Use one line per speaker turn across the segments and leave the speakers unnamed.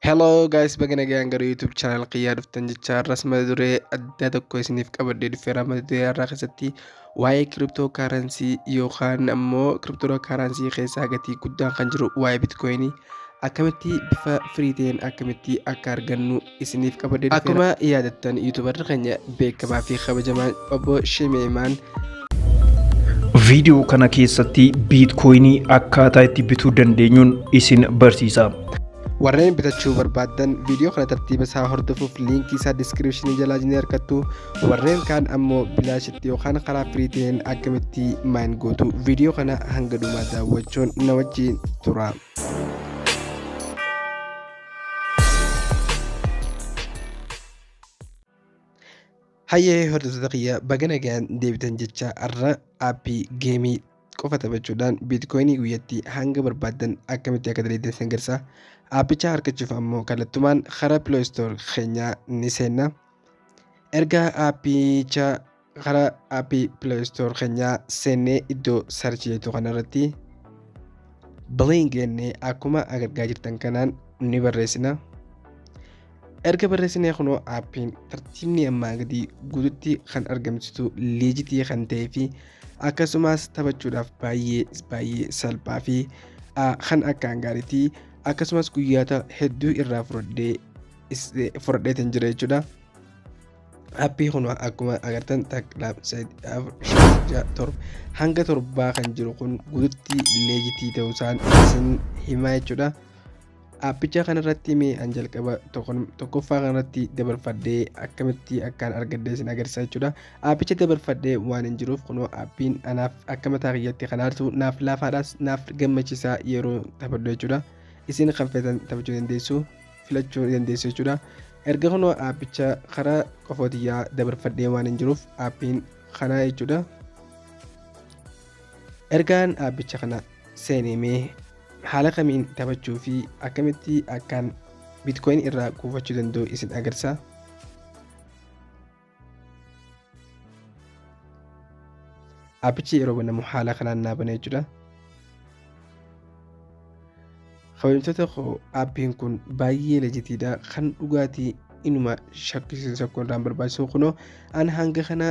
Hello guys, baga nagaan gara YouTube channel kiyyaa dhuftan jecha har'as mata duree addaa tokko isiniif qabadhee dhufeera. Mata duree har'aa keessatti waa'ee crypto currency yookaan ammoo crypto currency keessaa gatii guddaan kan jiru waa'ee bitcoinii akkamitti bifa firii ta'een akkamitti akka argannu isiniif qabadhee dhufeera. Akkuma yaadattan YouTuberri keenya beekamaa fi kabajamaan obbo Shimeemaan
Viidiyoo kana keessatti biitkooyinii akkaataa itti bituu dandeenyuun isin barsiisa.
Warreen bitachuu barbaaddan viidiyoo kana tartiiba isaa hordofuuf liinkii isaa diskiripshinii jalaa ni argattu. Warreen kaan ammoo bilaashitti yookaan karaa firii ta'een akkamitti maayin gootu viidiyoo kana hanga dhumaa daawwachuun na wajjin tura. Hayyee hordoftoota kiyya baga nagaan deebitan jecha har'a aappii geemii qofa taphachuudhaan biitkooyinii guyyatti hanga barbaaddan akkamitti akka daleeddan isin agarsiisa. Aappicha argachuuf ammoo kallattumaan karaa Play Store keenyaa ni seenna. Erga aappicha karaa aappii Play Store keenyaa seennee iddoo sarchii jettu kanarratti Blink jennee akkuma argaa jirtan kanaan ni barreessina. Erga barreessinee kunoo aappiin tartiibni ammaa gadii guututti kan argamsiisu leejitii kan ta'ee fi akkasumas taphachuudhaaf baay'ee baay'ee salphaa fi kan akkaan gaariitii akkasumas guyyaata hedduu irraa fudhadhee fudhadheetiin jira jechuudha. Aappii kun akkuma agartan takka lama sadii afur shan ja'a torba hanga torbaa kan jiru kun guututti leejitii ta'uusaan isin himaa jechuudha. Aappicha kanarratti mee an jalqaba tokkoffaa kanarratti dabarfadhee akkamitti akkaan argadhee isin agarsiisa jechuudha. Aappicha dabarfadhee waan hin jiruuf kunoo aappiin anaaf akka mataa kiyyatti kan aarsu naaf laafaadhaas naaf gammachiisaa yeroo taphadhu jechuudha. Isin kan feetan taphachuu dandeessu filachuu dandeessu jechuudha. Erga kunoo aappicha karaa qofootiyyaa dabarfadhee waan hin jiruuf aappiin kanaa jechuudha. Ergaan aappicha kana seenee mee haala kamiin taphachuu fi akkamitti akkaan bitcoin irraa kuufachuu danda'u isin agarsiisa. Aappichi yeroo banamu haala kanaan naa bana jechuudha. Kabajamtoota koo aappiin kun baay'ee lejitiidha. Kan dhugaatii inuma shakkisiisu tokko irraan barbaachisu kunoo an hanga kana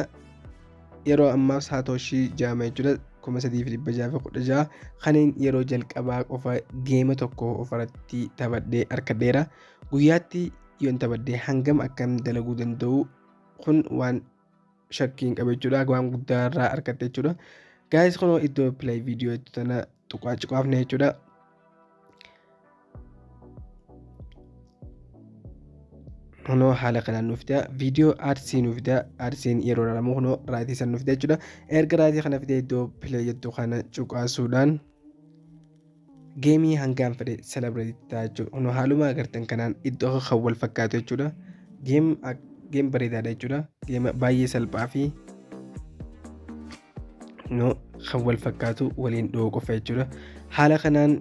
yeroo ammaa saatooshii jaama jechuudha 3616 kanin yeroo jalqabaa qofa geema tokko ofarratti taphadhee harkadheera. Guyyaatti yoon taphadhee hangam akkam dalaguu danda'u kun waan shakkii hin qabu jechuudha. Waan guddaa irraa argadhe jechuudha. Gaayis kunoo iddoo play video jettu tana tuqaa cuqaafne jechuudha. Kunoo haala kanaan nuuf fida. Viidiyoo aadsii nuuf fida. Aadsiin yeroo ilaalamu kunoo raayitii san nuuf fida jechuudha. Erga raayitii kana fidee iddoo play jettu kana cuqaasuudhaan geemii hangaan fedhe celebrate ta'a jechuudha. Kunoo haaluma agartan kanaan iddoo kan wal fakkaatu jechuudha. Geem geem bareedaadha jechuudha. Geema baay'ee salphaa fi no kan wal fakkaatu waliin dha'uu qofa jechuudha. Haala kanaan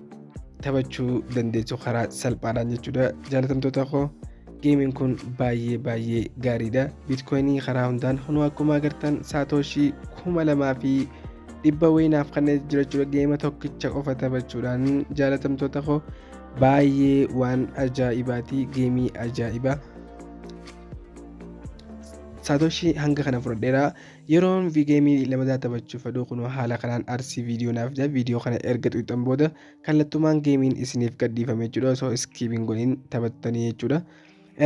taphachuu dandeessu karaa salphaadhaan jechuudha. Jaalatamtoota koo geemiin kun baay'ee baay'ee gaariidha. Biitkoyinii karaa hundaan kunoo akkuma agartan saatooshii 2100 wayinaaf kanneen jira jechuudha. Geema tokkicha qofa taphachuudhaan jaalatamtoota koo baay'ee waan ajaa'ibaati. Geemii ajaa'ibaa. Saatooshii hanga kana fudhadheera. Yeroon geemii lamadaa taphachuu fedhu kunoo haala kanaan arsii viidiyoo naaf fida. Viidiyoo kana erga tuqxan booda kallattumaan geemiin isiniif gadhiifame jechuudha. Osoo iskiip hin godhin taphattanii jechuudha.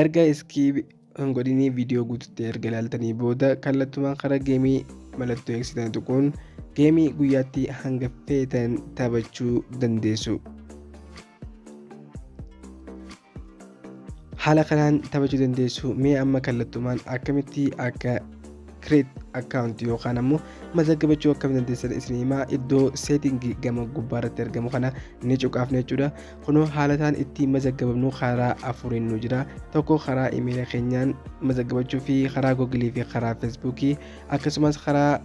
Erga iskiip hin godhinii viidiyoo guututti erga ilaaltanii booda kallattumaan karaa geemii mallattoo eegsitan tuquun geemii guyyaatti hanga feetan taphachuu dandeessu. Haala kanaan taphachuu dandeessu. Mee amma kallattumaan akkamitti akka create account yookaan ammoo mazaggabachuu akkam dandeessan isin himaa. Iddoo setting gama gubbaa irratti argamu kana ni cuqaafna jechuudha. Kunoo haalataan itti mazaggabamnu karaa afuriin nu jira. Tokko karaa imeela keenyaan mazaggabachuu fi karaa googilii fi karaa feesbuukii akkasumas karaa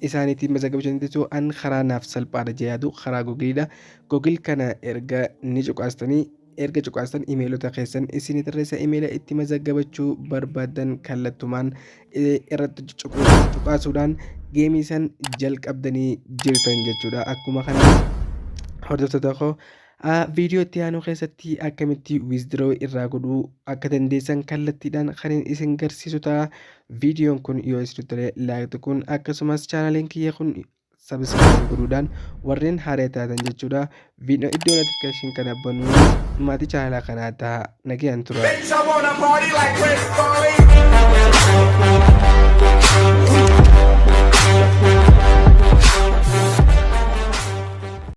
isaaniitiin mazaggabachuu dandeessu. An karaa naaf salphaadha jee yaadu karaa googiliidha. Googil kana erga ni cuqaastanii Erga cuqaastan imeelota keessan isinii tarreessa imeela itti mazaggabachuu barbaaddan kallattumaan irratti cuqaasuudhaan geemii san jalqabdanii jirtan jechuudha. Akkuma kanaan hordoftoota koo Viidiyoo itti aanu keessatti akkamitti withdraw irraa godhuu akka dandeessan kallattiidhaan kan isin garsiisu ta'a. Viidiyoon kun yoo isinitti tole like tuquun, akkasumas chaanaliin kiyya kun subscribe godhuudhaan warreen haaraa taatan jechuudha. Viidiyoo iddoo notification kana banuun maatii chaanalaa kanaa ta'a. Nagayaan tura.
Bitch, I wanna party like Chris Farley.